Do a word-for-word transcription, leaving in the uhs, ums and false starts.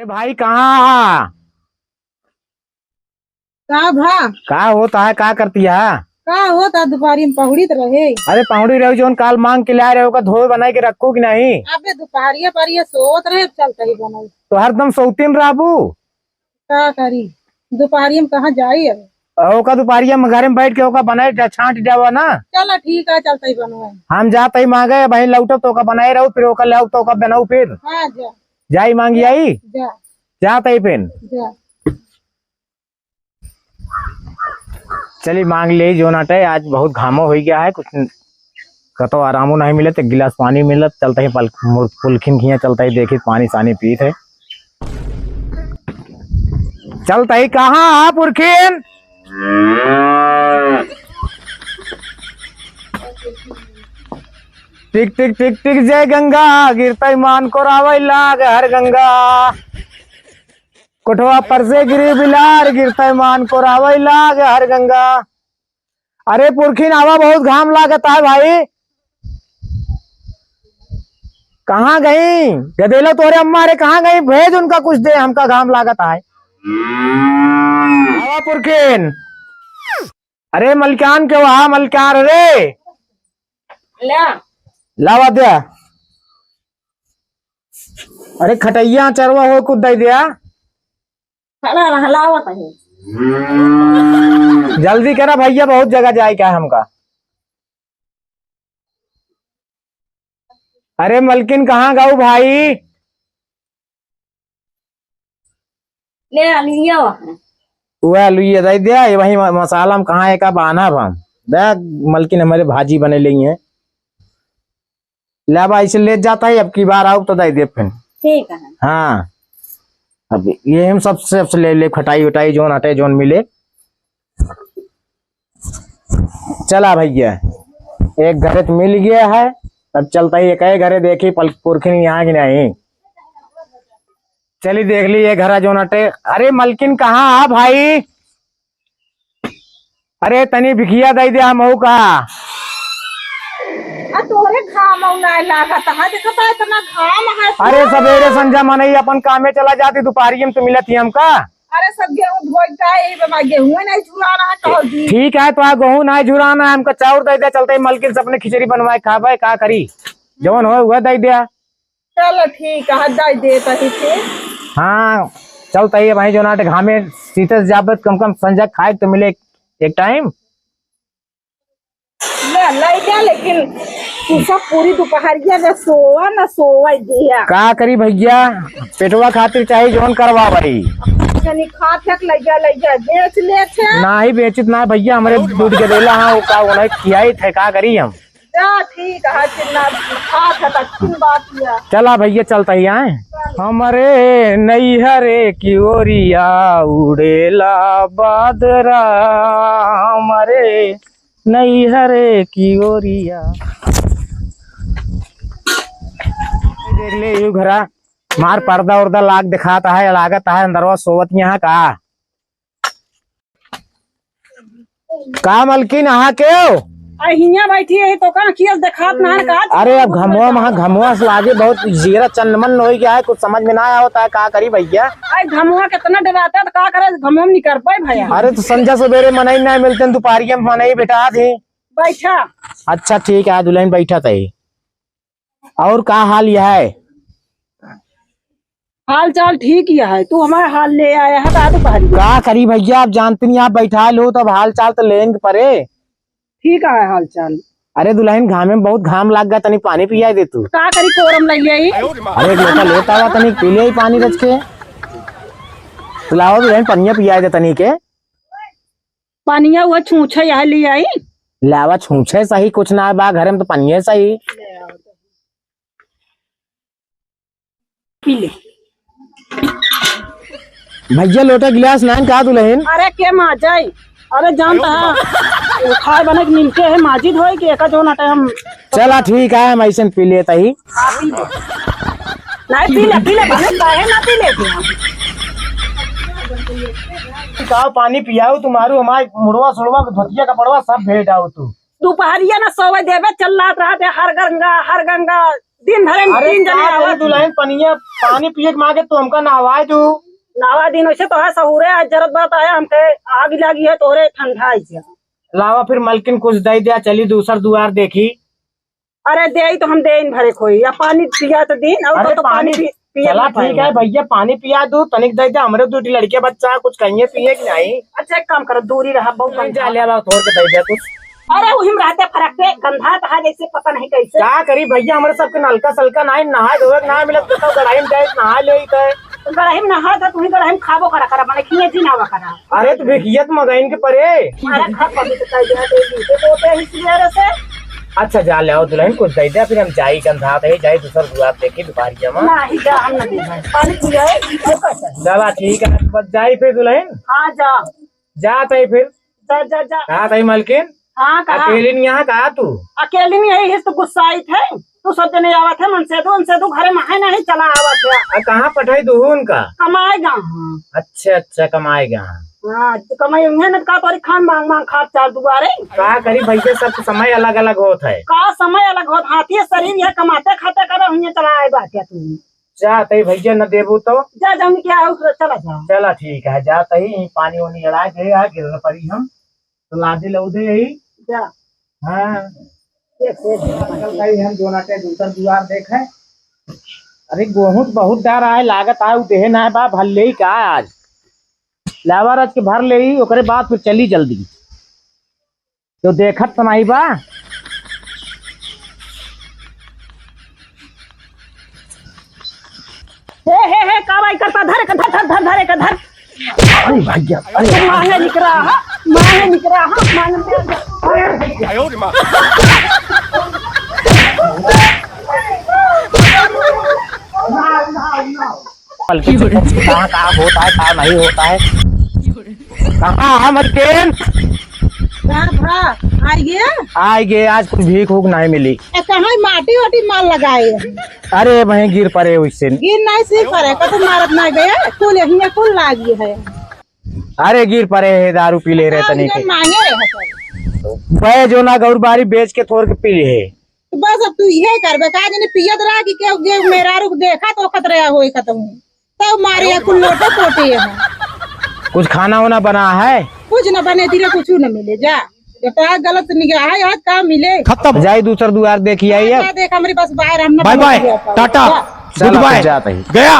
भाई, कहाँ हा? का भा? का होता है, का करती है? का होता, दुपहरी में पहुड़ित रहे। अरे, पहुड़ी रहो, जौन काल मांग के लाए रहे, ओका धोए बनाए के रखो कि नहीं? अबे, दुपहरिया पर ये सोत रहे, अब चलते ही बनाई। तो हरदम सोतीन रहबू? का करी, दुपहरी में कहाँ जाई अब? ओका दुपहरिया में घरे में बैठ के ओका बनाए जा, छांट जावा ना। चला ठीक है, चलते ही बनवाए। हम जाते ही मांगे, वहीं लौटब तो ओका बनाए रहो, फिर ओका ले आओ तो ओका बनाओ फिर। हाँ, जा। जाई मांगी आई? जा। जाते ही फिर। जा। चली मांग ले जो नाटे, आज बहुत घामो हो गया है, कुछ कतो आरामो नहीं मिलत, एक गिलास पानी मिलत, चलते ही पल-, मुर-, पुलखिन खिया चलते ही देखी पानी सानी पीत है। चलते ही कहाँ हा पुरखिन? टिक टिक टिक टिक जय गंगा, गिरतई मान कोरावै लाग हर गंगा। कोठवा पर से गिरी बिलार, गिरतै मान कोरावै लाग हर गंगा। अरे पुरखिन आवा, बहुत घाम लागत है भाई। कहाँ गई गदेलो तोरे अम्मा रे, कहाँ गई? भेज उनका कुछ दे, हमका घाम लागत है। आवा पुरखिन। अरे मलकान के वहा मलकान रे। ला। लावा द्या। अरे खटैया चरवा हो कुछ दे द्या। हला, हलावत है। जल्दी करा भैया, बहुत जगह जाए का है हमका। अरे मलकिन कहाँ गाऊ भाई? ले आलुइया वहाँ। वह आलुइया दे द्या, ये वही म-, मसाला में कहाँ है का बाना अब हम। दे मलकिन हमारे भाजी बने लेंगे। ले अब ऐसे ले जाता है, अब की बार आओ तो दे दे फिर। ठीक है। हाँ, अब ये हम सबसे, सबसे ले ले, खटाई उटाई जोन हटे जोन मिले। चला भैया, एक घरे तो मिल गया है, अब चलता ही एक ही घरे देखी पल-, पुरखिन यहाँ की नहीं। चली देख ली ये घरा जोन हटे। अरे मलकिन कहाँ है भाई? अरे तनी भिखिया दे दे हम का। आ तोरे घाम ना लागत है, देखत है इतना घाम है। अरे सबेरे संझा मनई अपन कामे चला जाती, दुपहरिये में तो मिलत ही हमका। अरे सब गेहूं धोई का, ए बाबा, गेहूं नहीं झुराना है, कहो जी। ठीक है, तो आ गेहूं नहीं झुराना है, हमका चाउर दे दे, चलते ही मलकिन से अपने खिचड़ी बनवाए खाबे, का करी, जवन होए वह दे दे। चलो ठीक है, दे दे तही फिर। हाँ, चलते ही भाई, जो नाटे घामे सीते से जाबे, कम कम संझा खाए तो मिले एक टाइम। ले, ले जा, लेकिन तू सब पूरी दुपहरिया न सोवा, न सोवा दिया। का करी भैया, पेटवा खातिर चाहे जौन करवा भाई। जनी खा थक ले जा, ले जा, बेच ले छे। नाही बेचित ना भैया, हमरे दूध के देला हाँ, वो का, उन्हें खियाई थे, का करी हम? जा, ठीक है, चिन्ना खा थक, अच्छी बात है। चला भैया, चलता ही आए। चल। हमरे नैहरे की ओरिया उड़ेला बादरा, हमरे नैहरे की ओरिया। देख ले, यू घरा मार पर्दा उर्दा लाग दिखात है, लागत है अंदरवा सोवत यहाँ का। का मलकिन, अहाँ के हो? आ, हियाँ बैठी है, तो का किया देखात ना है का? अरे, अब घमुआ महा, घमुआ से लागे बहुत जीरा चन्नमन्न हो गया है, कुछ समझ में ना आवता है, का करी भैया? अरे, घमुआ कितना डराता है, तो का करे, घमुआ में निकर पाए भैया? अरे, तो संझा सवेरे मनई ना मिलते हैं, दोपहरिया में मनई बेटा थे। बैठा। अच्छा, ठीक है, दुल्हन बैठा था। और का हाल यह है? हाल चाल ठीक ही है, तू हमारा हाल ले आया है, का तू कह रही है? का करी भैया, आप जानते नहीं, आप बैठा लो, तब हाल चाल तो लेंगे परे। ठीक है हाल चाल। अरे दुल्हन, घामे में बहुत घाम लाग गया, तनी पानी पियाई दे तू। का करी, कोरम ले आई। अरे एक लोटा लेता हुआ, तनी पी ले पानी रच के। तो लाओ दुल्हन, पनिया पियाई दे तनी के। पनिया हुआ छूछे यहाँ ले आई। लावा छूछे सही, कुछ ना बा घरे में तो पनिया सही। पी ले। भैया लोटा गिलास नान का दुल्हन? अरे के माजाई? अरे जानता है, खाए बने के मिलते हैं माजिद होए कि एका जो नाटे हम। चला ठीक है, हम ऐसे पी लेता ही। हाँ, पी ले। नहीं पी ले, पी ले, बहन काहे ना पी लेते हैं? का पानी पियाओ तुम्हारू, हमारे मुड़वा सुड़वा के धोतिया कपड़वा सब भेज आओ तू। दोपहरिया ना सोवे देवे, चल रात रात है, हर गंगा, हर गंगा। दिन भरे में अरे तीन जने का करी आवत दुल्हन, पनिया पानी पिए के मांगे, तू हमका नहवाए दू। नहवा दिन वैसे तो है सहूरे, आज जरूरत बात आया हमके, आग लागी है तोहरे ठंडा ऐसे। लावा फिर मलकिन कुछ दे दिया, चली दूसर दुआर देखी। अरे देई तो हम देइन भरे खोई, या पानी पिया तो दीन, और अरे तो, तो पानी पानी, पी-, पिए चला ना पाए। ठीक है भैया, पानी पिया दू, तनिक दे दे, हमरे दू ठी लड़कियां बच्चा कुछ कहिए पिए कि नहीं? अच्छा एक काम करो, दूरी रहा, बहुत नहीं, जा गंधा। ले आवा, तोड़ के दे दे कुछ। अरे उहिम रहते फरक के गंधा कहा जैसे पता नहीं कैसे। का करी भैया, हमरे सबके नलका सलका नहीं, नहाए धोए के ना मिलत, बताओ गढ़ाई में जाए नहा ले तो। गढ़ाई में नहा था, तुम्हें गढ़ाई में खाबो करा करा, माने खिए जी ना करा। अरे तो भिखियत मगइन के परे। अरे घर पर भी तो कह दिया, दे दी, तो बोलते हैं इसलिए रे से। अच्छा जा ले आओ दुल्हन, कुछ दे दे, फिर हम जाई गंधात है, जाई दूसर दुआर देखी दुपहरिया में। नहीं जा, हम ना दे भाई, पानी पिए, और कैसे? चला ठीक है, बस जाई फिर दुल्हन। हाँ जा। जात है फिर। जा, जा, जा। कहा तई मलकिन? हाँ, कहा? अकेलिन यहाँ कहा तू? अकेलिन यही है तो गुस्साइत है। तू सब जने आवत है, मन से दू, उनसे दू, घरे में है नहीं, चला आवत है। आ, कहाँ पठाई दू उनका? कमाए गा हाँ। अच्छा, अच्छा, कमाए गा हाँ। हाँ, तो कमाई उन्हें न का तोरी खान मांग मांग खात चार दुआरे। का करी भैया, सब समय अलग अलग होत है। का समय अलग होत, हाथी शरीर यह कमाते खाते करे हुए चला आए बात है तू। जा तई भैया न देबू तो। जा, जा, उनके आओ, चला जा। चला ठीक है, जा तई पानी वानी अड़ा के आ गिर पड़ी हम। तो लादे लौदे यही। जा। हाँ। देख, देख। कल कहीं हम दोनों के दूसर दुआर देखे। अरे, गोहूँ तो बहुत डार आए, लागत आए, उ देहे ना है बा, भर ले ही का आज। लावा रच के भर ले ही, ओकरे बाद फिर चली जल्दी। तो देखत तो नहीं बा। हे, हे, हे, का भाई करता? धर, धर, धर, धर, धर, धर। अरे भैया, अरे। मांगे निकरा, हाँ? मांगे निकरा, हाँ? मांगे निकरा। कहाँ, कहाँ होता है, कहाँ नहीं होता है? कहाँ है मलकिन? का भा, आइगे? आइगे, आज कुछ भीख उख नहीं मिली। ए, कहाँ माटी वाटी मार लगाए? अरे, वहीं गिर पड़े वैसे। गिर नहीं सी पड़े, कतौ मारत नहीं गए, कुल हियाँ कुल लागी है। अरे, गिर पड़े है, दारू पी ले रहे हाँ, तनी के। मांगे रहे सब। बे जो ना गौर बारी बेच के थोड़ के पी ले है। तो बस अब तू इहे करबे, का जाने पियत रहा कि केहू, केहू मेहरारू के देखा तो खतरे होए खतम। तब मारे या कुल लोटे पोटे है। कुछ खाना वाना बना है? कुछ न बने, दिले कुछ न मिले, जा। बेटा गलत निगाह है, आज का मिले? खत्म। जाई दूसर दुआर देखी आई जा अब। देख, हमरे पास बाहर हम न बाय बाय, टाटा, जा। Goodbye. चला, जात ही। गया।